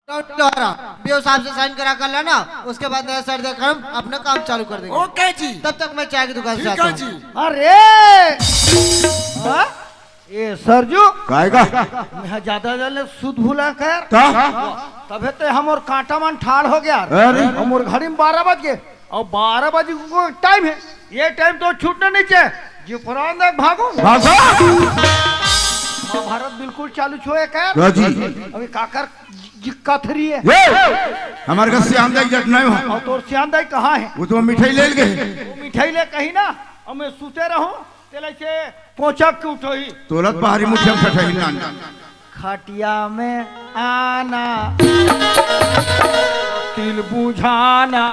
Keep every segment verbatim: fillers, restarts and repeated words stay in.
Doctor, BO साहब से sign करा कर लाना, उसके बाद नया सर्दी का हम अपना काम चालू कर देंगे। ओके जी। तब तक मैं चाय की दुकान से ठीक आता है हूँ। जी। अरे हाँ? ए सरजू, काय का? मैं ज्यादा जाने सुध भुला कर। का? तबे तो हम और कांटा मन ठाड़ हो गया। अरे। हम और घड़ी में बारह बज गए। और बारह बजे को टाइम है, ये टाइम तो छूटना नहीं चाहिए। जी पुरान देख भागो। भागो। महाभारत बिल्कुल चालू छुए कर। का जी? अभी काकर जी कथरी है। ये हमारे का श्याम दाई जट नहीं हो। और तोर श्याम दाई कहाँ है? वो तो मिठाई ले गए। वो मिठाई ले कहीं ना, और मैं सुते रहूं, तेरे से पोचक के उठो ही। तोलत पहाड़ी मुठिया में सठाई नान। खटिया में आना, तिल बुझाना।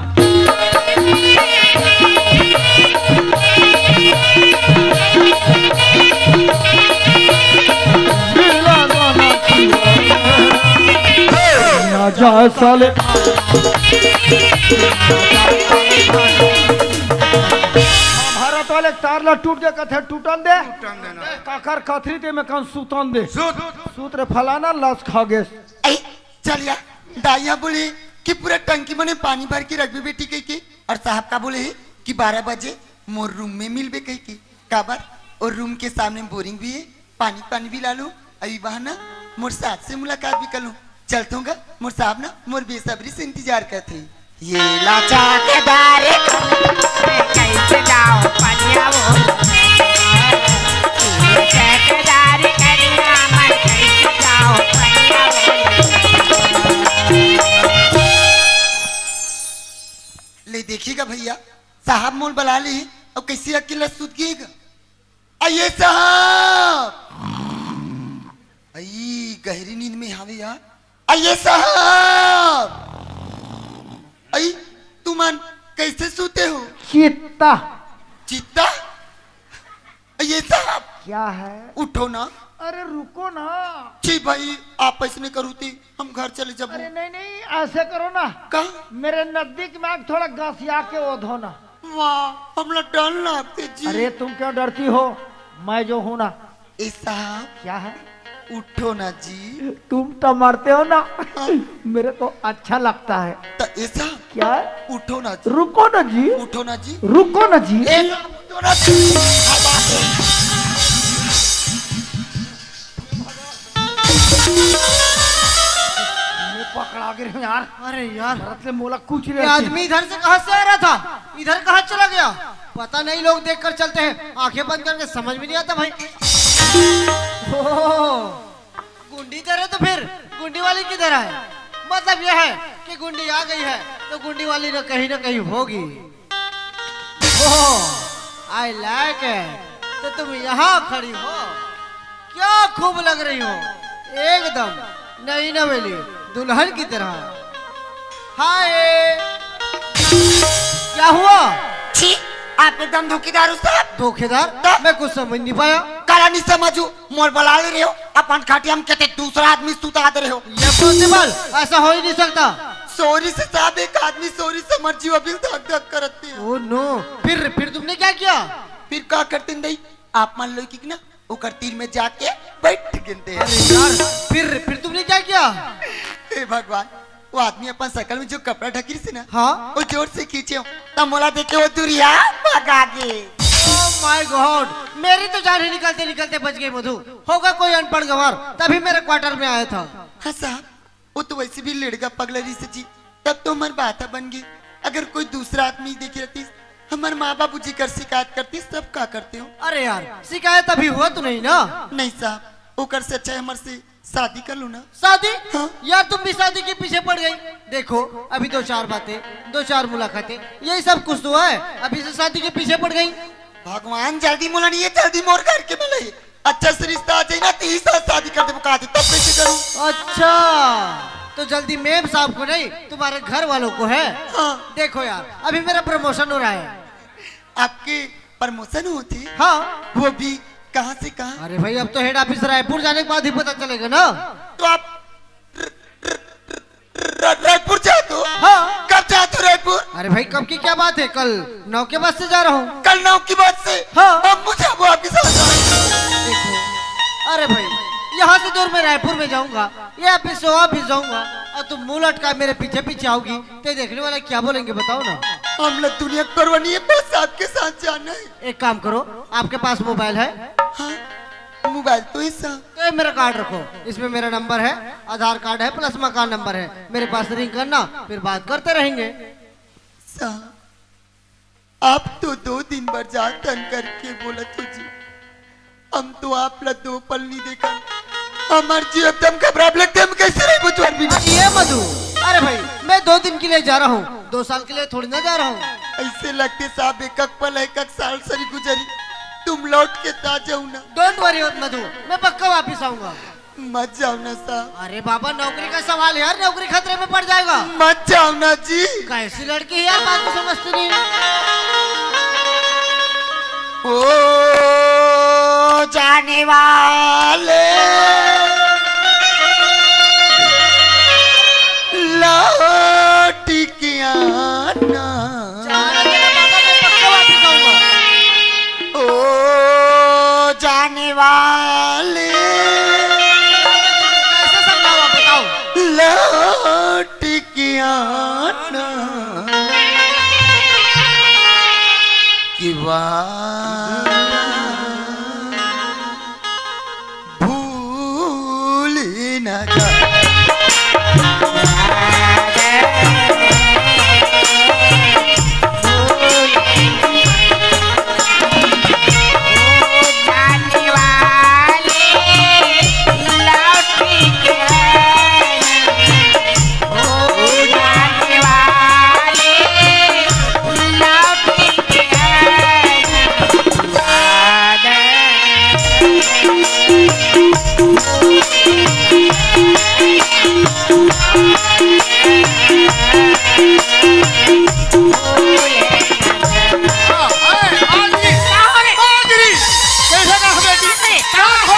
ना जा साले। भारत वाले तार ला टूट के कथे टूटन दे। काकर कथरी ते में कन सुतन दे। सुत। सुत रे फलाना लस खा गेस। ऐ, चलिया, दाइया बोले कि पूरा टंकी मने पानी भर के रखबे बेटी कह के, और साहब का बोले है कि बारह बजे मोर रूम में मिलबे कह के। काबर? और रूम के सामने बोरिंग भी है, पानी पानी भी ला लूं, अभी वहां ना मोर साथ से मुलाकात भी कर लूं। चलत हूं गा, मोर साहब ना मोर बेसब्री से इंतजार करत हे। ये लाचाकेदार कैसे जाओ पनिया वो, ये चौकीदार कनिया मन कैसे जाओ पनिया वो। ले देखिएगा भैया, साहब मोल बला ली और कैसे अकेला सुत गएगा। आइए साहब। आई गहरी नींद में हावे यार। आइए साहब। आई, तुमन कैसे सोते हो? चित्ता। चित्ता? आइए साहब। क्या है? उठो ना। अरे रुको ना। जी भाई, आप ऐसे नहीं करूती, हम घर चले जब। अरे नहीं नहीं, ऐसे करो ना। का? मेरे नजदीक में आके थोड़ा घसिया के ओढ़ो ना। वाह, हमला डर लगते जी। अरे तुम क्यों डरती हो, मैं जो हूँ ना। ए साहब, क्या है? उठो ना जी। तुम तो मरते हो ना, मेरे को अच्छा लगता है। तो ए साहब, क्या है? उठो ना जी। रुको ना जी, उठो ना जी। रुको ना जी। ए साहब, उठो ना जी। ये पकड़ा के रे यार। अरे यार, भरत ले मोला कुछ ये नहीं। आदमी इधर से कहाँ से आ रहा था, इधर कहाँ चला गया? पता नहीं, लोग देख कर चलते हैं, आंखें बंद करके समझ में नहीं आता भाई। ओह, गुंडी इधर है तो फिर गुंडी वाली किधर है? मतलब यह है कि गुंडी आ गई है तो गुंडी वाली ना कहीं ना कहीं होगी। ओह, I like it। तो तुम यहाँ खड़ी हो, क्या खूब लग रही हो, एकदम नई नवेली दुल्हन की तरह। हाय, क्या हुआ? छी, आप एकदम धोखेदार हो साहब। धोखेदार? तो? मैं कुछ समझ नहीं पाया। काला नहीं समझू, मोर बला ले रहे हो, अपन खाटिया में कहते दूसरा आदमी सुता दे रहे हो। ये पॉसिबल? ऐसा हो ही नहीं सकता। सॉरी से साहब, एक आदमी सॉरी समझ जीव अभी धक धक करते हैं। ओह नो, फिर फिर तुमने क्या किया? फिर का करते नहीं, आप मान लो कि ना ओकर तीर में जाके बैठ गिनते हैं। अरे यार, फिर फिर तुमने क्या किया? हे भगवान, वो आदमी अपन शकल में जो कपड़ा ढकी रही ना, हाँ। वो जोर से खींचे हो, तब मोला देखे वो दुरिया भगा गे। Oh my God, मेरी तो जान ही निकलते निकलते बच गई मधु। होगा कोई अनपढ़ गंवार, तभी मेरे क्वार्टर में आया था। हाँ साहब, वो तो वैसे भी लेड़गा पगला रही से जी, तब तो हमार बात बन गई। अगर कोई दूसरा आदमी देखे रहती, हमारे माँ बाबूजी कर शिकायत करती, सब का करते हो। अरे यार, शिकायत अभी हुआ तो नहीं ना? नहीं साहब, ओकर से अच्छा है हमारे से शादी कर लो ना। शादी? हाँ। यार, तुम भी शादी के पीछे पड़ गई। देखो, अभी दो चार बातें, दो चार मुलाकातें, यही सब कुछ तो है। अभी से शादी के पीछे पड़ गई। भगवान जल्दी मोला नहीं है, जल्दी मोर घर के मिले। अच्छा से रिश्ता आ जाए ना, तीस साल शादी कर दे, बता दे, तब कैसे करूँ? अच्छा, तो जल्दी मेम साहब को नहीं, तुम्हारे घर वालों को है। हाँ। देखो यार, अभी मेरा प्रमोशन हो रहा है। आपके प्रमोशन होती? हाँ। वो भी कहाँ से कहाँ? अरे भाई, अब तो हेड ऑफिस रायपुर जाने के बाद ही पता चलेगा ना। तो आप र- र- र- रायपुर जाते हो? हाँ। कब जाते हो रायपुर? अरे भाई, कब की क्या बात है, कल नौ के बस से जा रहा हूँ। कल नौ की बस से? हाँ। अब मुझे वो आपके साथ जाना है। देखो, अरे भाई, यहाँ से दूर मैं रायपुर में जाऊंगा, ये ऑफिस से ऑफिस जाऊंगा, और तुम मुंह लटकाए मेरे पीछे पीछे आओगी तो ये देखने वाले क्या बोलेंगे, बताओ ना। हमला दुनिया के परवाह नहीं है, बस आपके साथ जाना है। एक काम करो, आपके पास मोबाइल है? हाँ, मोबाइल तो है साहब। तो ये मेरा कार्ड रखो, इसमें मेरा नंबर है, आधार कार्ड है प्लस मकान नंबर है। मेरे पास रिंग करना, फिर बात करते रहेंगे। साहब, आप तो दो दिन बर जात हन करके बोलत हो जी, हम तो आप ला दो पल नहीं देखन। हमार जी एकदम घबराब लगथे, हम कैसे रही बुझवार भी। अरे ये मधु, अरे भाई, मैं दो दिन के लिए जा रहा हूँ, दो साल के लिए थोड़ी ना जा रहा हूँ। ऐसे लगथे साहब, एक एक पल एक एक साल सरी गुजरी। तुम लौट के आ जाओ ना। डोंट वरी मधु, मैं पक्का वापिस आऊंगा। मत जाओ ना साहब। अरे बाबा, नौकरी का सवाल है यार, नौकरी खतरे में पड़ जाएगा। मत जाओ ना जी। कैसी लड़की है यार, बात को समझती नहीं। ओ जाने वाले, लौट के आना। चार आने का बाबा, मैं पक्का वापस आऊंगा। ओ जाने वाले, कैसे समझाऊं, बताओ। लौट के आना। कि वादा भूल न जा।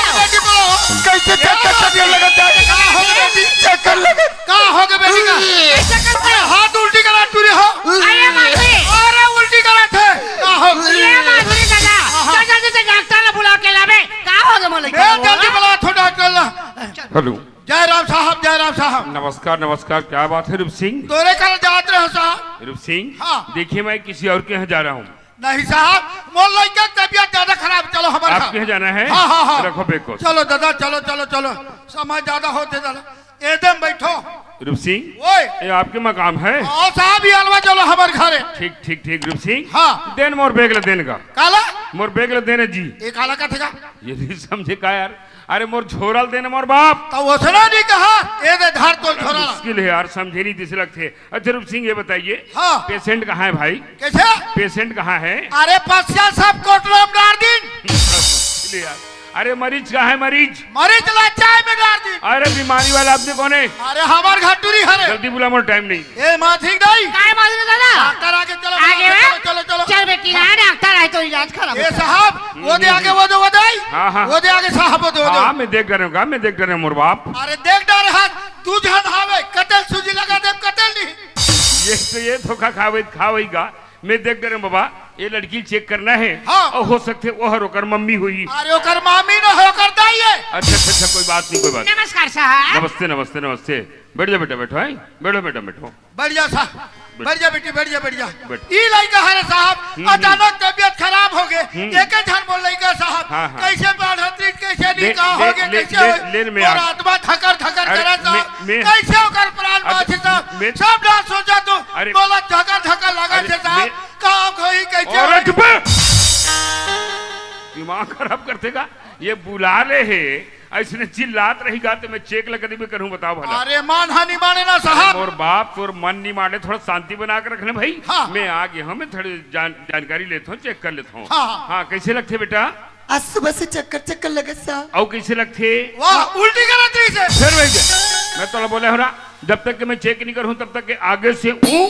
कैसे चक्कर, चक्कर लगत है? का हो गया बेटी? चक्कर लगत। का हो गया बेटी का? चक्कर से हाथ उल्टी करा टूरी हो। अरे माँ रे। अरे उल्टी करा थे। का हो गया? ये माधुरी दादा, हाँ, हाँ। जा, जा, जा, जा, डॉक्टर ला बुला के लावे। का हो गया मोले? ए, जल्दी बुला थो डॉक्टर ला। हेलो। जय राम साहब, जय राम साहब। नमस्कार, नमस्कार। क्या बात है रूप सिंह? तोरे कल जात रहे साहब। रूप सिंह, हाँ। देखिए, मैं किसी और के यहाँ जा रहा हूँ। नहीं साहब, मोर लड़का की तबीयत ज्यादा खराब, चलो हमारे साथ। आपके यहाँ जाना है? हाँ, हाँ, हाँ। रखो बैग को। चलो दादा, चलो, चलो, चलो, समय ज्यादा होते दादा। एकदम बैठो। रूप सिंह, ओए। ये आपके मकाम है? आओ साहब, ये अलवा चलो हमारे घर है। ठीक, ठीक, ठीक, रूप सिंह। हाँ। देन मोर बैग ले देन का। काला? मोर बैग ले देने जी। ये काला का ठेका? ये नहीं समझे का यार? अरे मोर झोरल देने मोर बाप। तो वो सुना नहीं कहा, ये दे धार तो झोरल। मुश्किल है यार, समझे नहीं दिसे लगते। अच्छा रूप सिंह, ये बताइए, हाँ। पेशेंट कहाँ है भाई? कैसे? पेशेंट कहाँ है? अरे पश्चात सब कोटरम डार दिन। ले यार, अरे मरीज कहाँ है मरीज? मरीज ला चाय में डार दिन। अरे बीमारी वाला आदमी कौन है? अरे हमार घर टूरी हरे। जल्दी बुला, मोर टाइम नहीं। ए माँ ठीक दाई। काय बात रे दादा? डॉक्टर आगे चलो, आगे आगे है? चलो, चलो, चलो। चल बेटी ना, डॉक्टर आए तो इलाज खराब ये हो जाए। साहब, वो दे आगे, वो दो, वो दे। हाँ, हाँ। वो दे आगे साहब, वो दो, वो दो। हाँ, मैं देख डरे हूँ, मैं देख डरे हूँ मोर बाप। अरे देख डरे हाथ, तू झन हावे, कतल सूजी लगा दे, कतल नहीं। ये तो ये धोखा खावे, खावेगा। मैं देख डरे हूँ बाबा, ये लड़की चेक करना है। हाँ। और हो सकते वो हर ओकर मम्मी हुई। अरे ओकर मामी न हो, ओकर दाई है। अच्छा, अच्छा, अच्छा, कोई बात नहीं, कोई बात नहीं। नमस्कार साहब। नमस्ते, नमस्ते, नमस्ते। बैठ जा बेटा, बैठो, हैं? बैठो बेटा, बैठो। बैठ जा साहब, बैठ। बैठ जा बेटी, बैठ जा, बैठ जा। बैठ। ई लड़का हरे साहब, हम्म, हम्म। अचानक तबीयत खराब हो गए। हम्म। एक झन बोल लड़का साहब, हाँ, हाँ। कैसे बढ़त रही, कैसे नहीं, ले, का ले, हो गए, ले, कैसे ले, हो? ले, मैं और आ- आत्मा धकर धकर अरे, करा साहब, मैं, मैं, कैसे ओकर प्राण अरे, बाँचे साहब? मैं, सब ना सोचा तो अरे, बोला धकर धकर लगा अरे, से साहब, मैं, का होई कैसे और होई? चुप! दिमाग खराब कर देगा। ये बुला ले है, ऐसने चिल्लात रही गा तो मैं चेक लगा दी, मैं करूँ, बताओ भला। अरे मान हानि माने ना अरे साहब। मोर बाप, तोर मन नहीं माने, थोड़ा शांति बना के रखने भाई। हाँ। मैं आ गया हूँ, मैं थोड़ी जान-, जानकारी लेता हूँ, चेक कर लेता हूँ। हाँ, हाँ। हाँ, कैसे लगते बेटा? आज सुबह से चक्कर चक्कर लगत साहब। अउ कैसे लगथे? वाह, उल्टी करत रही से। फिर वही दे। मैं तोला बोले हो ना, जब तक कि मैं चेक नहीं करूँ, तब तक के आगे से ऊ,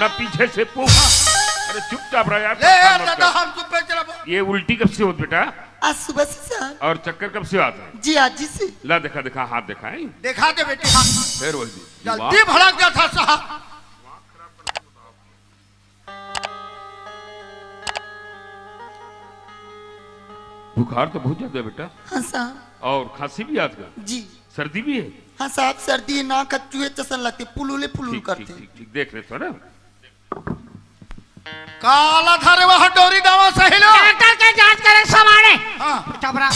ना पीछे से पू। अरे चुपचाप रह यार, ले परेशान यार, मत दादा, कर। हम चुप पे चला बो- ये उल्टी कब से होत बेटा? आज सुबह से साहब। और चक्कर कब से आता है? जी, आज जी से। ला दिखा, दिखा, हाथ दिखाए। दिखा दे बेटी, हाथ। फिर वही दे। जल्दी भड़क जाता साहब। बुखार तो बहुत ज्यादा है बेटा। हाँ साहब। और खांसी भी आत गा? जी। सर्दी भी है? हाँ साहब, सर्दी है, नाक ह चूहे जसन लगथे, फुलुले फुलुल ठीक, करथे। ठीक, ठीक, ठीक, देख लेथों ना। काला धरे वह डोरी दवा सही लो। डॉक्टर के जांच करे समाने। हाँ। चपरा,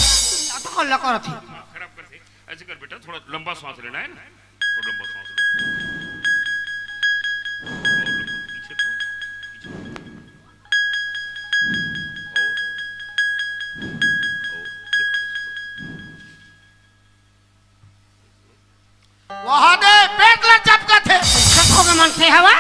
तो खोल लो करो थी। खराब कर दे। ऐसे कर बेटा, थोड़ा लंबा सांस लेना है ना, थोड़ा लंबा सांस लो। और लंबा, पीछे को, पीछे को। और, और, देखो, वहा दे, पेट ला चपकत हे। कथो के मन से हवा?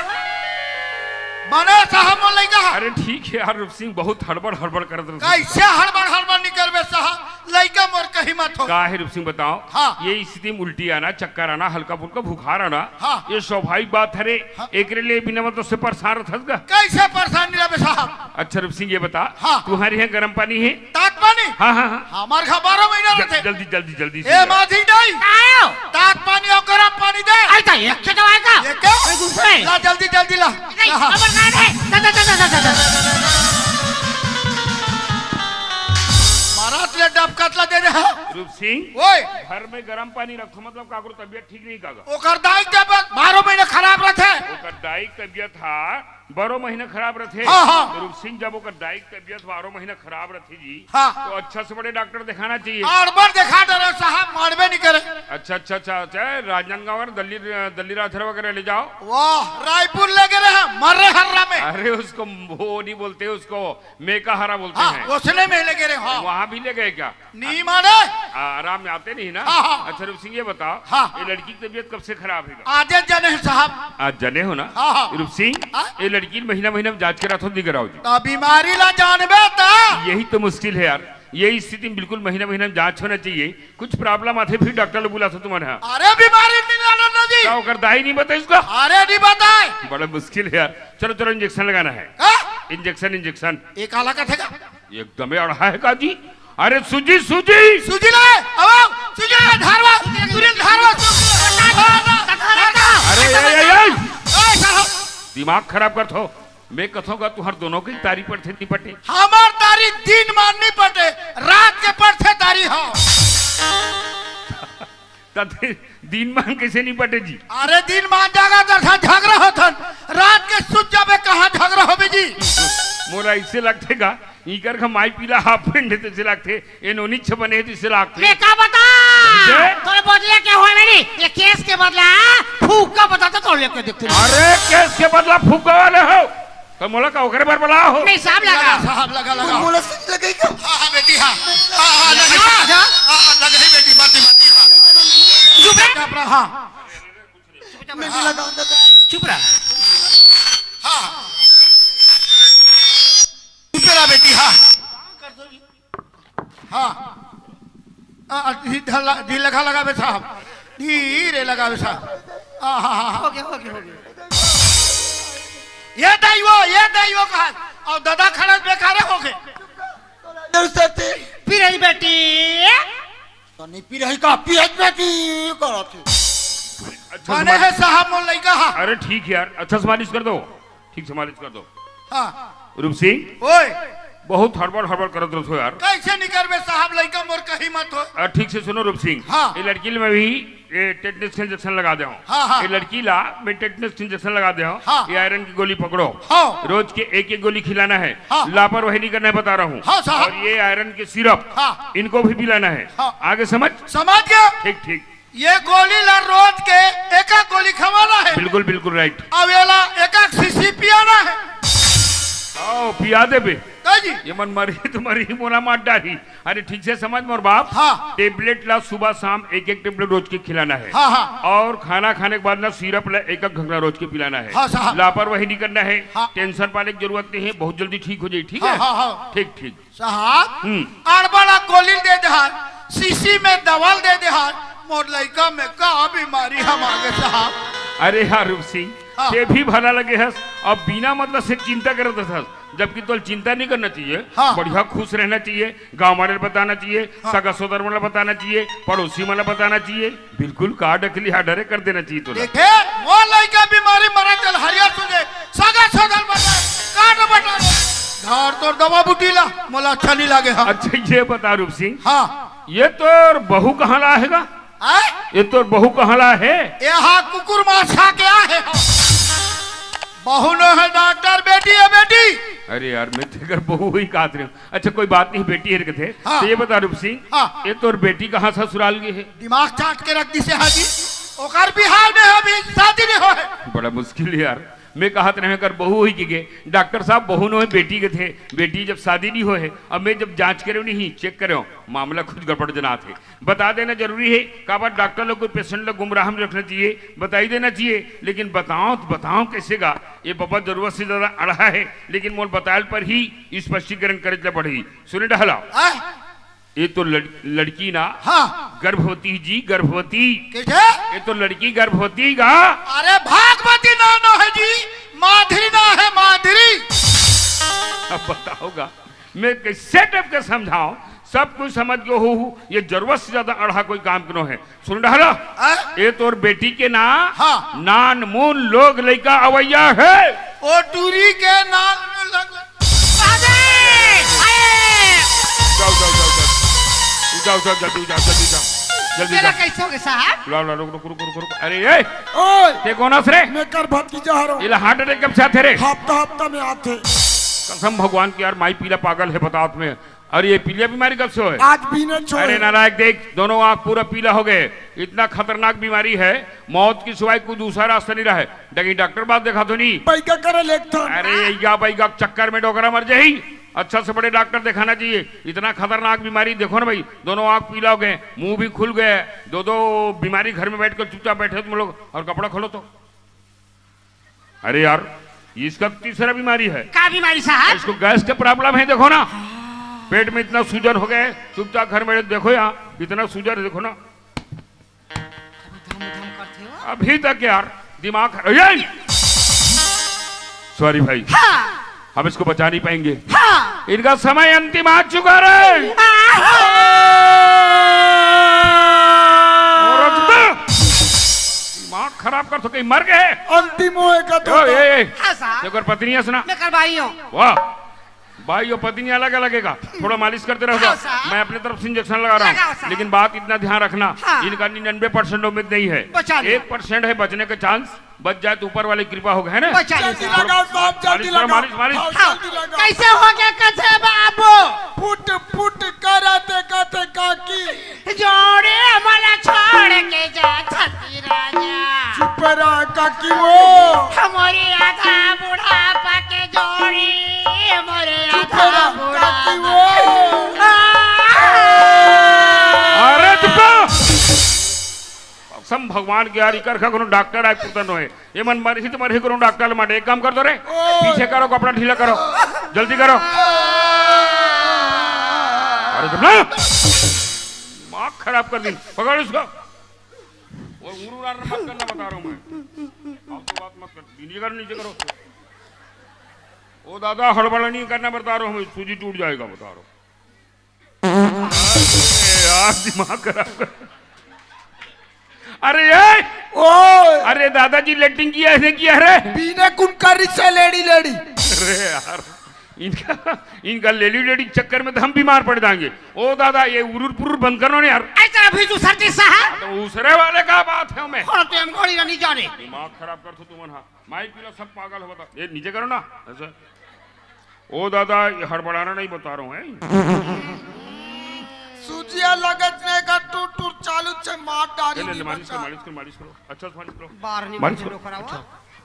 बने साहब मोर लइका ह। अरे ठीक है यार रूप सिंह, बहुत हड़बड़ हड़बड़ करत रहो। कैसे हड़बड़ हड़बड़ नहीं करबे साहब? लइका मोर कहीं मत हो। का है रूप सिंह बताओ? हाँ। ये स्थिति में उल्टी आना, चक्कर आना, हल्का फुल्का बुखार आना, हाँ। ये स्वाभाविक बात हरे। हाँ। एकरे लिए बिना मतलब से परेशान रहत हस गा? कैसे परेशान नहीं रहबे साहब? अच्छा रूप सिंह ये बता, हाँ। तुम्हारे यहाँ गर्म पानी है? तात पानी? हाँ, हाँ, हाँ। हमार घर बारह महीना ज-, रहथे। जल्दी, जल्दी, जल्दी से ए, ले। माझी दाई। का आयो? तात पानी अउ गरम पानी दे। आई त एक से दवाई का? ये क्या? कोई दूसरे? ला, जल्दी, जल्दी ला। नहीं, हाँ। खबर ना दे। दा, दा, दा। मारा तुझे डबकत ला दे दे, हाँ। रूप सिंह, ओए। घर में गरम पानी रखो, मतलब काकरो तबीयत ठीक नहीं का गा? ओकर दाई के तबीयत बारह महीना खराब रहथे। ओकर दाई के तबीयत हा बारह महीना खराब रहथे। हाँ, हाँ। तो रूप सिंह, जब ओकर दाई के तबीयत बारह महीना खराब रहथे जी, हाँ। तो अच्छा से बड़े डॉक्टर दिखाना चाहिए। अड़बड़ देखा डरे साहब, मानबे नहीं करे। अच्छा, अच्छा, अच्छा, अच्छा, राजनांदगांव वगैरह, दल्ली, दल्ली राजहरा वगैरह ले जाओ। वाह, रायपुर ले गए रहे, मर रहे हर्रा में। अरे उसको वो नहीं बोलते, उसको मेका हरा बोलते हाँ, हैं। उसने में ले गए रहे, हाँ। वहाँ भी ले गए क्या? नहीं माने। आ, आराम में आते नहीं ना? हाँ, हाँ। अच्छा रूप सिंह, ये बताओ, हाँ। ये लड़की की तबीयत कब से खराब है? आज जने हैं साहब। आज जने हो ना? हाँ, हाँ। रूप सिंह, हाँ? ये लड़की महीना महीना में जांच कराथो, नहीं कराओ जी? तो बीमारी ला जानबे त। यही तो मुश्किल है यार, यही स्थिति में बिल्कुल महीना महीना में जांच होना चाहिए। कुछ प्रॉब्लम आथे फिर डॉक्टर ला बुलाथो तुमन हा। अरे बीमारी नहीं जानन ना जी। का ओकर दाई नहीं बताइस का? अरे नहीं बताए। बड़ा मुश्किल है यार। चलो चलो, इंजेक्शन लगाना है। का? Injection, injection. ये काला कथे का? एकदम ही अड़हा है का जी। अरे सूजी, सूजी। सूजी ले, आओ, सूजी ले, धारवा, सूजी ले, धारवा, सूजी ले। अरे, ए, ए, ए। ए, साहब। दिमाग खराब करथो। मैं कथों का तुहर दोनों की तारी पड़थे नहीं पटे। हमार तारी दिन मान नहीं पटे, रात के पड़थे तारी हो। त दि-, दिन मान कैसे नहीं पटे जी? अरे दिन मान जागा त झगड़ा होथन, रात के सुत जाबे कहाँ झगड़ा होबे जी? मोला ऐसे लगथे का, इकर का माई पीला हाफ पैंट हे तैसे लगथे, ए नोनी छ बने हे तैसे लगथे। मैं का बता? कैसे? तोरे बदले के होय मेरी, ये केस के बदला फूका बता तो तोड़ लेके देखते हैं। अरे केस के बदला फूका वाले हो, तो मोला का ओकरे बर बला हो? नहीं, साहब लगा। लगा, साहब लगा, लगा। मोला से लगेगा। हाँ, हाँ, बेटी, हाँ। हाँ, हाँ, लगे। हाँ, हाँ। हाँ, हाँ, लगे ही बेटी, मत, मत, हाँ। चुप रह। चुप रह, हाँ। मैं नहीं लगाऊं दादा। चुप रह। हाँ। चुप रह बेटी, हाँ। हाँ। आ, आ, धी-, धला-, धी लगा लगाबे साहब। धीरे लगाबे साहब। आ, हा, हा, हा। हो गया, हो गया, हो गया। ये दाई वो, ये दाई वो कहा। अउ दादा खड़ा बेकारे हो गए। जरूर से पी रही बेटी। तो नहीं पी रही का, पियत बेटी करत हे। अच्छा से माने मालिश। है साहब मोर लइका हा। अरे ठीक है यार, अच्छा से मालिश कर दो, ठीक से मालिश कर दो। हाँ। रूप सिंह, ओए। बहुत हड़बड़ हड़बड़ करत रहो यार। कैसे नहीं करबे साहब, लइका मोर कहीं मत हो। अ, ठीक से सुनो रूप सिंह, हाँ। ये लड़की ला मैं भी ये टेटनस के इंजेक्शन लगा दे हूँ। हाँ, हाँ। ये लड़की ला मैं टेटनस के इंजेक्शन लगा दे हूँ। हाँ। ये आयरन की गोली पकड़ो। हाँ। रोज के एक एक गोली खिलाना है। हाँ। लापरवाही नहीं करना है, बता रहा हूँ। हाँ, साहब। और ये आयरन के सिरप, हाँ। इनको भी पिलाना है। हाँ। आगे समझ? समझ गया। ठीक, ठीक। ये गोली ला रोज के एक एक गोली खवाना है। बिल्कुल, बिल्कुल राइट। अब ये ला एक एक शीशी पियाना है। आओ, पिया दे बे। का जी? ये मन मरी तुम्हारी मोला मार डारी। अरे ठीक से समझ मोर बाप। हाँ। टेबलेट ला सुबह शाम एक एक टेबलेट रोज के खिलाना है। हाँ, हाँ। और खाना खाने के बाद ना सिरप ला एक एक घंटा रोज के पिलाना है। हाँ, साहब। लापरवाही नहीं करना है। हाँ। टेंशन पाने की जरूरत नहीं है, बहुत जल्दी ठीक हो जाए, ठीक हाँ, है? हाँ, हाँ। ठीक, ठीक। साहब, हम्म। अड़बड़ा गोली दे देहार, शीशी में दवाल दे देहार, मोर लइका में का बीमारी हम आगे साहब? अरे यार रूप सिंह, हाँ। ते भी भला लगे हस, अब बिना मतलब से चिंता करत हस, जबकि तोल चिंता नहीं करना चाहिए, हाँ। बढ़िया खुश रहना चाहिए, गाँव वाले बताना चाहिए, हाँ। सगा सोदर वाला बताना चाहिए, पड़ोसी वाला बताना चाहिए, बिल्कुल का डकली हा डरे कर देना चाहिए तोला। देखे, मोर लइका बीमारी मरे चल हरियर सुने, सगा सोदर बता, काट बता, घर तोर दवा बूटी ला, मोला अच्छा नहीं लागे हा। अच्छा, ये बता रूप सिंह, हाँ। ये तोर बहू कहाँ ला आएगा? आय? ये तोर बहू कहाँ ला हे? यहाँ कुकुर मांस खा के आए हो। बहू नो है डॉक्टर, बेटी है बेटी। अरे यार, मैं तेकर बहू ही कहत रहे हूँ। अच्छा, कोई बात नहीं, बेटी है कथे। हाँ। तो ये बता रूप सिंह, हाँ। ये तोर बेटी कहाँ ससुराल गई है? दिमाग चाट के रख दिसे हाजी। ओकर बिहाव नहीं हो, अभी शादी नहीं हो है। बड़ा मुश्किल है यार। मैं कहत रहे कर बहू ही की गे, डॉक्टर साहब, बहू नो है, बेटी कथे। बेटी जब शादी नहीं हो है, अब मैं जब जांच करे नहीं, चेक करे, मामला कुछ गड़बड़ जनात है। बता देना जरूरी है, काबर डॉक्टर लोग कोई पेशेंट ला गुमराह में रखना चाहिए, बताई देना चाहिए, लेकिन बताओ तो बताओ कैसे गा? ये बाबा जरूरत से ज्यादा अड़हा है, लेकिन मोर बतायल पर ही स्पष्टीकरण करे ला पड़ही। सुने डहला, हाँ? ये तो लड़-, लड़की ना, हाँ। गर्भवती जी, गर्भवती। कैसे? ये तो लड़की गर्भवती गा। अरे भागवती नाम ना है जी, माधुरी ना है, माधुरी। अब बताओ गा, मैं कैसे टाइप के समझाओ, सब कुछ समझ गयो हो, ये जरूरत से ज्यादा अड़हा कोई काम करो है। सुन रहा लो? हाँ? ये तोर बेटी के ना, हाँ। नान मून लोग लइका अवैया है। ओ टूरी के नान मून लोग। जाओ, जाओ, जाओ, जाओ। जाओ, जाओ, जल्दी जाओ, जल्दी जाओ। जल्दी मेरा जाओ। कैसे हो गया साहब? ला, ला, रुक, रुक, रुक, रुक, रुक। अरे, ए! ओए! ते कौन हस रे? मैं कर भतीजा हरो। इला हार्ट अटैक कब से आथे रे? हफ्ता, हफ्ता में आथे। कसम भगवान की यार, माई पीला पागल है बतावत में। अरे ये पीलिया बीमारी कब से होए? आज भी न छोड़े। अरे नालायक देख, दोनों आंख पूरा पीला हो गए। इतना खतरनाक बीमारी है, मौत के सिवाय कोई दूसरा रास्ता नहीं रहा है। लेकिन डॉक्टर बात देखा तो नहीं। पैका करे लेखथन। अरे या पैका चक्कर में डोकरा मर जाही। अच्छा से बड़े डॉक्टर दिखाना चाहिए। इतना खतरनाक बीमारी देखो ना भाई, दोनों आंख पीला हो गए, मुंह भी खुल गए, दो दो बीमारी घर में बैठ कर चुपचाप बैठे तुम लोग। और कपड़ा खोलो तो। अरे यार, इसका तीसरा बीमारी है। का बीमारी साहब? इसको गैस के प्रॉब्लम है, देखो ना, पेट में इतना सूजन हो गए। चुपचाप घर में देखो, यहाँ इतना सूजन है, देखो ना। अभी तक यार दिमाग खराब। सॉरी भाई, हाँ। हम इसको बचा नहीं पाएंगे। हाँ। इनका समय अंतिम आ चुका रे। हाँ। और दिमाग खराब कर तो कहीं मर गए। अंतिम होएगा तो ओ, ए, ए। हाँ, साहब। देखो, पत्नी है सुना। मैं कर भाई हूँ। वाह, भाई और पत्नी अलग अलग है का? थोड़ा मालिश करते रहो। हाँ, साहब। मैं अपने तरफ से इंजेक्शन लगा रहा हूँ। लगाओ, साहब। लेकिन बात इतना ध्यान रखना, हाँ। इनका निन्यानवे परसेंट उम्मीद नहीं है। बचा लो। एक परसेंट है बचने का चांस। बच जाए तो ऊपर वाले कृपा हो गए, है ना? बचा लो, जल्दी साहब। लगाओ, साहब, जल्दी मालिश करो, लगाओ। मालिश, मालिश। हाँ, जल्दी लगाओ। कैसे हो गया कथे बाबू? फुट फुट करत कथे काकी। जोड़े मला छोड़ के जा छती राजा। चुप रहा काकी वो। हमारी आधा बुढ़ापा के जोड़ी, हमारे चुप आधा रहा बुढ़ापा। काकी वो। आ। अरे चुप रहा। कसम भगवान के यार, इकर का कोनो डॉक्टर आय पुतन होए। ये मन मरही तो मरही कोनो डॉक्टर माटे। एक काम कर दो रे, ओ। पीछे करो, कपड़ा ढीला करो, जल्दी करो। अरे तुम ना दिमाग खराब कर दी। पकड़ इसको। वो उरू रार मत करना बता रहा हूँ मैं। आप तो बात मत कर। नीचे करो, नीचे करो। ओ दादा, हड़बड़ा नहीं करना बता रहा हूँ मैं, सूजी टूट जाएगा बता रहा हूँ। अरे यार, दिमाग खराब कर। अरे ये! ओए! अरे दादाजी, लेटरिन किया है, किया रे? पीने कुन कर रही से लेडी लेडी? अरे यार, इनका, इनका लेडी लेडी चक्कर में तो हम बीमार पड़ जाएंगे। ओ दादा, ये उरुर पुरुर बंद करो ना यार। ऐसा अभी जो सर्दी सा है। तो दूसरे वाले का बात है मैं। और तो हम घोड़ी नहीं जाने। दिमाग खराब कर तो तुम, हाँ। माइक पीला, सब पागल हो बता। ये नीचे करो ना, ऐसा। ओ दादा, ये हड़बड़ाना नहीं बता रहा हूँ, हैं? सूजिया लगत नहीं का टूट टूट चालू छे, मार डाली ले, ले, नहीं मालिश करो, बचा। मालिश करो, मालिश करो। अच्छा से मालिश करो। बाहर नहीं मालिश बचे करो। लोग करावा। अच्छा।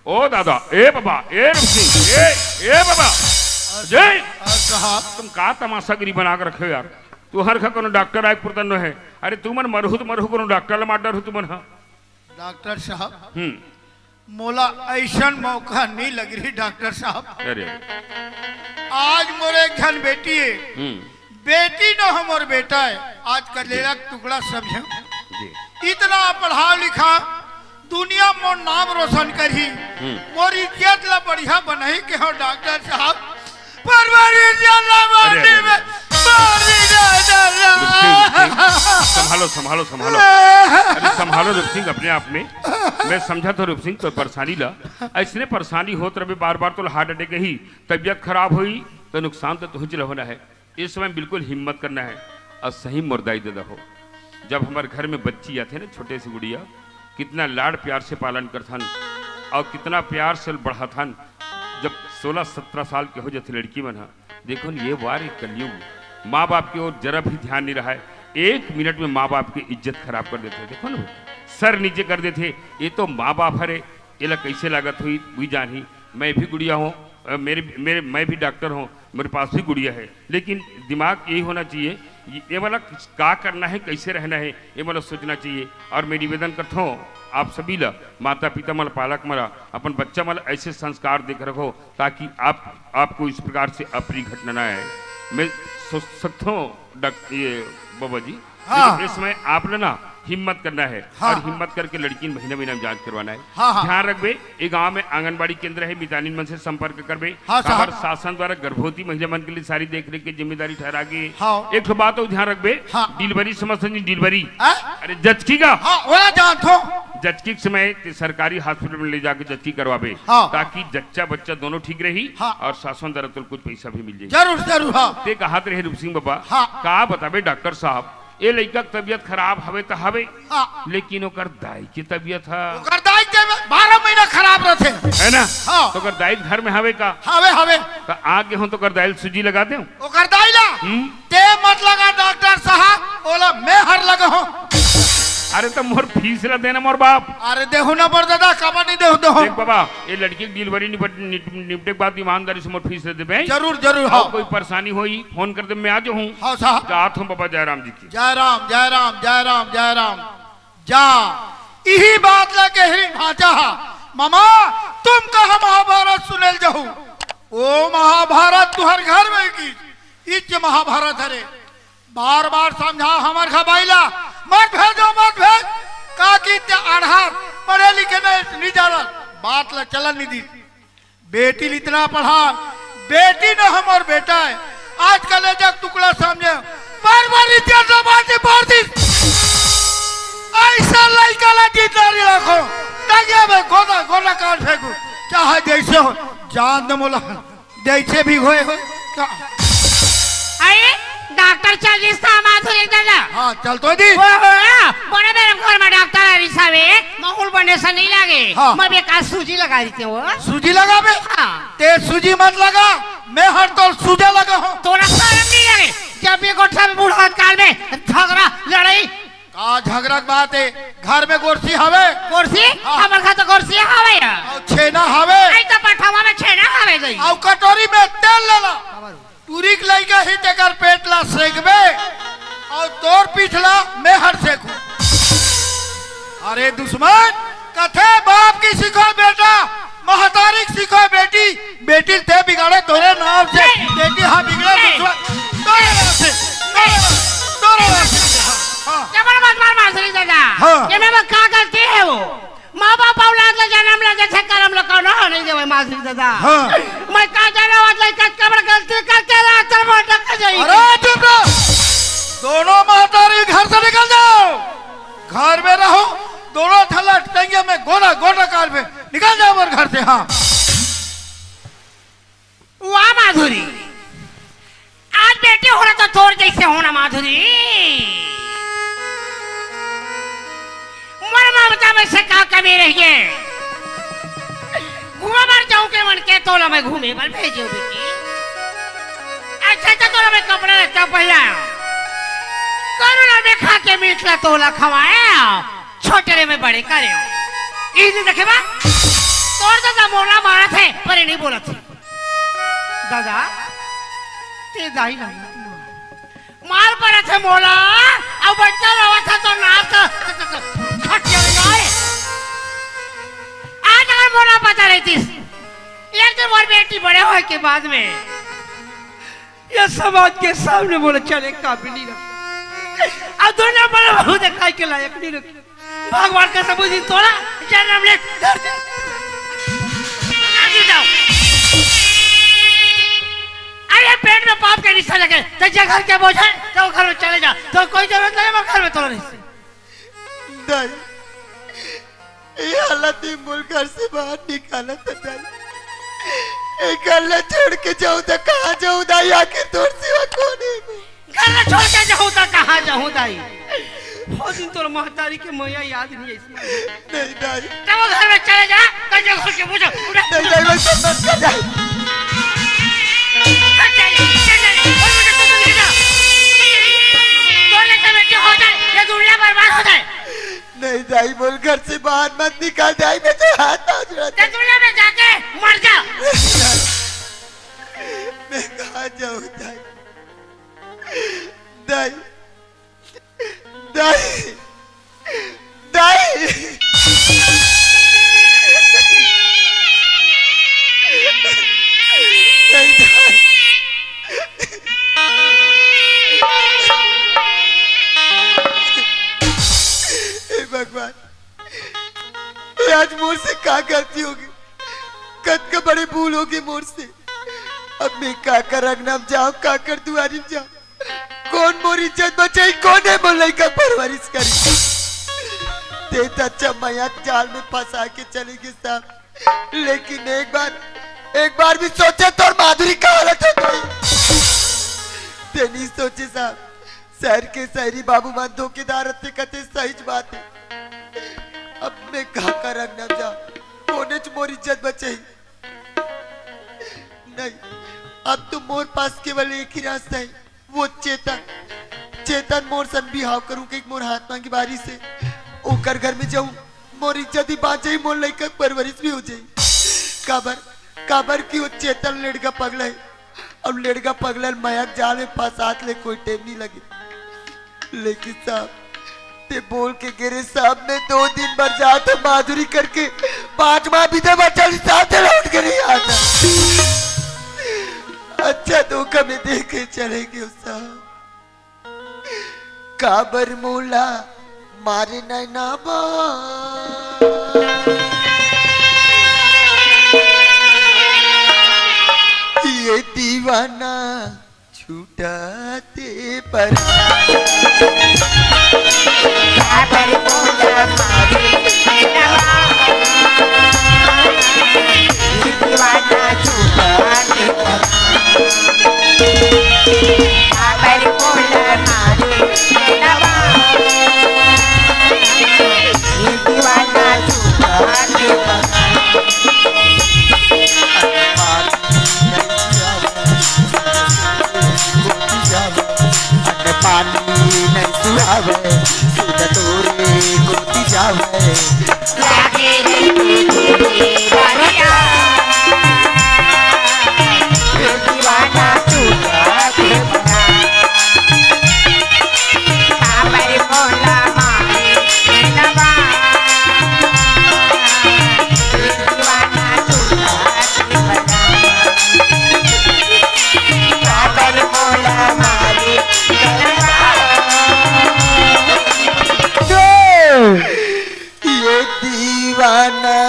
ओ दादा, ए बाबा, ए रुक सिंह, ए, ए बाबा। जय। अ, साहब। तुम का तमाशागिरी बना के रखे हो यार? तू हर खा कोनो डॉक्टर आय पुरतन है। अरे तुमन मरहु तो मरहु, कोनो डॉक्टर ला मार डरहु तुमन, हाँ। डॉक्टर साहब, हम्म। मोला ऐसन मौका नहीं लग रही डॉक्टर साहब। अरे। आज मोर एक झन बेटी है, हम्म। बेटी न हो मोर बेटा है, आज का लेला के टुकड़ा समझो। जी। इतना पढ़ा लिखा, दुनिया मोर नाम रोशन करही, हम्म। मोर इज्जत ला बढ़िया बनाही के हो डॉक्टर साहब। परवरी जल्ला अरे, माटी अरे, में, अरे। मारी जा जल्ला। रुपसिंह, रुपसिंह, संभालो, संभालो, संभालो। अरे, संभालो रुपसिंह अपने आप में। मैं समझा था रुपसिंह, तो परेशानी ला, ऐसने परेशानी होत रहे बार बार, तो हार्ट अटैक ही, तबीयत खराब हुई, तो नुकसान तो तुझे होना है। इस समय बिल्कुल हिम्मत करना है और सही मुर्दाई दे दो। जब हमर घर में बच्ची आथे ना, छोटे से गुड़िया, कितना लाड़ प्यार से पालन करथन और कितना प्यार से बढ़ाथन। जब सोलह सत्रह साल के हो जाथे लड़की मन ह, देखो न, ये वार एक कलयुग, माँ बाप के ओर जरा भी ध्यान नहीं रहा है। एक मिनट में माँ बाप की इज्जत खराब कर देथे। देखो ना, सर नीचे कर देथे। ये तो माँ बाप हरे, एला कैसे लागत हुई, वही जानही। मैं भी गुड़िया हूँ, अ, मेरे मेरे मैं भी डॉक्टर हूँ, मेरे पास भी गुड़िया है, लेकिन दिमाग यही होना चाहिए, ये ये वाला का करना है, कैसे रहना है, ये वाला सोचना चाहिए। और मैं निवेदन करता हूँ आप सभी ला, माता पिता मन, पालक मन, अपन बच्चा मन ऐसे संस्कार देख रखो, ताकि आप आपको इस प्रकार से अप्रिय घटना ना आए। मैं सोच सकता हूँ डॉक्टर, ये बाबा जी, हाँ। लेकिन इस समय आप ला ना हिम्मत करना है हाँ। और हिम्मत करके लड़की महीना महीना में जांच करवाना है। हाँ, हाँ। ध्यान रखबे, ये गांव में आंगनबाड़ी केंद्र है, मितानिन मन से संपर्क करबे। हाँ, साहब। काबर शासन द्वारा गर्भवती महिला मन के लिए सारी देख रेख की जिम्मेदारी ठहरा गई है। हाँ। एक ठो बात और ध्यान रखबे, हाँ। डिलीवरी समझ नहीं, डिलीवरी। हाँ? अरे जचकी का। हाँ, ओला जानत हो। जचकी के समय ते सरकारी हॉस्पिटल में ले जाके जचकी करवाबे, हाँ। ताकि जच्चा बच्चा दोनों ठीक रही हाँ। और शासन द्वारा तो कुछ पैसा भी मिल जाए। जरूर, जरूर, हाँ। ते कहत रहे रूप सिंह बाबा, हाँ। का बताबे डॉक्टर साहब, ये लइका के तबीयत खराब हवे त हवे, हाँ। लेकिन ओकर दाई के तबीयत ह ओकर दाई के बारह महीना खराब रहथे। है ना? हाँ। तो ओकर दाई घर में हवे का? हवे, हवे। तो आगे हो तो ओकर दाई ल सूजी लगा दे। ओकर दाई ला? हम्म। ते मत लगा डॉक्टर साहब, ओला मैं हर लगा हूँ। अरे तो मोर फीस ला देना मोर बाप। अरे देहू ना बड़ दादा, काबर नहीं देहू, देहू। देख बाबा, ये लड़की की डिलीवरी निपट-, निप-, निपटे के बाद ईमानदारी से मोर फीस दे देबे। जरूर, जरूर, और हाँ। कोई परेशानी होई, फोन कर दे, मैं आ जाहूँ। हाँ साहब। जात हूँ बाबा जयराम जी की। जय राम, जय राम, जय राम, जय राम। जा, इही बात ला के ही भांचा हा, मामा, तुम कहा महाभारत सुनेल जहू। ओ महाभारत तुहर घर में की, इच महाभारत हरे। बार बार समझा हमर खबाइला, मत भेजो, मत भेज। काकी ते आढ़ार, पढ़े लिखे नहीं, नहीं जानत, बात ला चलन नहीं दी। बेटी ल इतना पढ़ा, बेटी न हमर बेटा है। आजकल ये जग टुकड़ा समझे, बार बार इज्जत ला माटी मार दी। ऐसा लइका ला जिंदा नहीं रखो, टंगिया में गोदा गोदा काट फेंकू, चाहे जैसे हो, जान दे मोला। जैसे भी होए हो का। अरे, डॉक्टर चल दिस था माधुरी दादा। हाँ, चल तो दी। ओ हो, बड़े मेरे घर में डॉक्टर हरी साहब है, माहौल बने से नहीं लागे। हाँ। मैं बेकार सूजी लगा देते हो। सूजी लगाबे? हाँ। ते सूजी मत लगा, मैं हर तोर सूजा लगा हूँ। तोरा शर्म नहीं लगे, जब भी गोठा में बूढ़ा काल में झगड़ा लड़ाई का झगड़ा के बात है? घर में गोरसी हवे? गोरसी? हाँ। हमर घर तो गोरसी हवे यार। और छेना हवे? नहीं तो पठवा में छेना हवे गई। और कटोरी में तेल लेला। टूरी के लइका ही तेकर पेट ला सेकबे। और तोर पीठ ला मैं हर सेकू। अरे दुश्मन, कथे बाप की सिखो बेटा, महतारी की सिखो बेटी, बेटी ते बिगाड़े तोरे नाम से, नहीं। बेटी हाँ बिगड़े नहीं। दूसरा, तोरे नाम से, तोरे नाम से, तोरे नाम से। हाँ, हाँ। जबर मत मार माधुरी दादा। हाँ। ये में वो का गलती है वो? माँ बाप औलाद ला जन्म ला जैसे करम ला कौनो हो नहीं देवे माधुरी दादा। हाँ। मैं का जाना वो लइका कबर गलती करके ला चल मोटा कर जाई। अरे चुप रहो। दोनों महतारी घर से निकल जाओ। घर में रहो। दोनों थला टंगिया में गोला गोला काल में निकल जाओ मोर घर से। हाँ। वाह माधुरी, आज बेटी होना तो तोर जैसे होना माधुरी। मोर ममता में से का कमी रही है? घूमे बर जाऊं के मन के तोला मैं घूमे बर भेजो बेटी। अच्छा तो तोला मैं कपड़ा लत्ता पहनाया, करुणा में खा के मीठला तोला खवाया, छोटे रे में बड़े करे। इही देखे बा, तोर दादा मोला मारत हे, पर ये नहीं बोलत हे। दादा, ते दाई ला मत मार। मार पड़त हे मोला, अब बच्चा रोवत हे तो नाक तो खट जाएगा। आज अगर मोला पता रहतीस, एक दिन मोर बेटी बड़े होए के बाद में ये समाज के सामने मोला चले काबिल नहीं रहा। अब दुनिया बड़ा बहुत दिखाई के लायक नहीं रहा। भगवान का सबूत ही तोला जन्म ले धरती। आगे जाओ। अरे पेट में पाप के निशा लगे, तो जे घर के बोझ है, तो घर में चले जा, तो कोई जरूरत नहीं, मैं घर में तोला नहीं से। दाई, ये हालत में मोला घर से बाहर निकालत हे दाई। ये घर ला छोड़ के जाऊं तो कहाँ जाऊं दाई, आखिर तोर सिवा कौन है? घर ला छोड़ के जाऊं तो कहाँ जाऊं दाई? वो दिन तोर महतारी के मया याद नहीं आई। नहीं दाई। तब वो घर में चले जा, तो जो घर के पूछो, उठा। नहीं दाई, मैं सब मत कर दाई। चल, चल, चल, चल, और मुझे कुछ नहीं करना। तोर ले चल, बेटे, हो जाए, ये दुनिया बर्बाद हो जाए। नहीं दाई, बोल घर से बाहर मत निकाल दाई, मैं तो हाथ पाँव जोड़ा। तो दुनिया में जाके मर जा। मैं कहाँ जाऊँ दाई? दाई, दाई, दाई। नहीं, दाई। हे भगवान, ये आज मोर से का गलती होगे? कतका बड़े भूल होगे मोर से। अब मैं काकर अंगना म जाऊं, काकर दुआरी म जाऊं? कोन मोर इज्जत बचाही, कोन हे मोर लइका परवरिश करही? ते त अच्छा मया जाल में फंसा के चले गे साहब, लेकिन एक बार, एक बार भी सोचे तोर माधुरी का हालत हो गई? ते नहीं सोचे साहब, शहर के शहरी बाबू मन धोखेदार रथे, कथे सहीच बात हे। अब मैं काकर अंगना म जाऊं, कोनेच मोर इज्जत बचाही? नहीं, अब तो मोर पास केवल एक ही रास्ता हे, वो चेतन। चेतन मोर सन बिहाव करूं के मोर हाथ मांगी बारी से ओकर घर में जाऊं, मोर इज्जत ही बांच जाही, मोर लइका के परवरिश भी हो जाही। काबर, काबर कि वो चेतन लेड़गा पगला हे। अब लेड़गा पगला ल मया के जाल में फंसात ले कोई टेम नहीं लगे। लेकिन साहब, ते बोल के गे रहे साहब, मैं दो दिन बर जात हूँ माधुरी करके, पांचवा भी दे बचल साथ लौट के नहीं आता। अच्छा धोखा में दे के चले गे साहब। काबर मोला मारे नैना बा, ये दीवाना छूटा ते पर। काबर मोला मारे नैना बा, ये दीवाना छूटा ते पर। काबर मोला मारे नैना बा, ये दीवाना छूटा ते पर। अन्न पानी नहीं सुहावे, सीधा तोरे गोदी जावे। लागे रे तेरी बारिया, ये दीवाना तू जागे बना। काबर मोला मारे नैना बा, ये दीवाना तू जागे बना। काबर मोला मारे नैना बा। ये दीवाना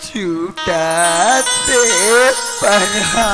छूटा ते परहा।